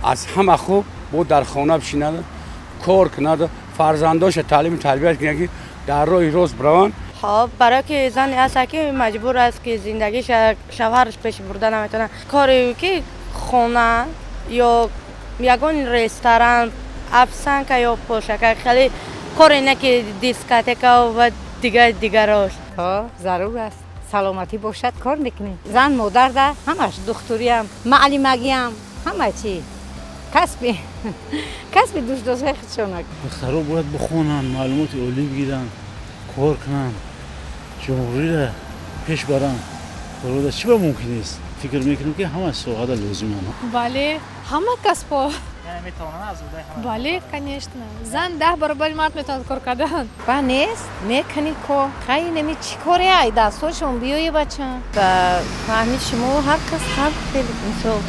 Аз ҳама хуб бо дар хона бишинад, кор кунад, фарзандоша таълиму тарбият кунад, ки дар роҳи рост бираванд. Хоб, барое ки зане ҳаст, ки маҷбур аст, ки зиндагиша шавҳараш пеш бурда наметавонад, коре ки хона ё ягон ресторан, овсянка ё пошака, хеле коре не ки дискотека ва дигар дигарош. Зарур аст. Саломатӣ бошад, кор мекунем. Зан модар да ҳамаш, духтуриам, маълимагиам, ҳама чи касби касби дӯстдоштаи худшонак. Духтаро бояд бихонанд, маълумоти олӣ бигиранд, кор кунанд, ҷумҳуриро пеш баранд. Барода чӣ ба мумкин нест? Фикр мекунем, ки ҳама соҳада лозиманд. Бале, ҳама касбҳо. Бале, конечно, зан 10 баробари мард метавонад кор кардан. Ба нест мекунӣ кор, хай неми чӣ коре ай дастҳошон биёи, бача. Ба фаҳми шумо, ҳар кас ҳар хел, мисол,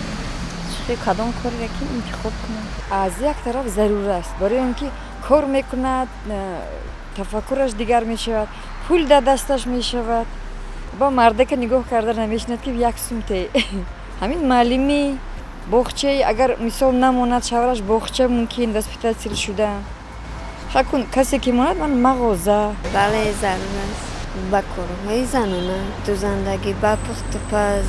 кадом кореро ки интихоб кунад. Аз як тараф зарур аст, барои он ки кор мекунад, тафаккураш дигар мешавад, пул дар дасташ мешавад, ба мардака нигоҳ карда намешинад, ки як сумте. Ҳамин маълимӣ, боғчаи, агар мисол намонад шавҳараш боғча, мумкин воспитатель шуда хакун касе ки монад, ман мағоза. Бале, зарур аст ба корҳои занона, дузандагӣ, ба пухтупаз.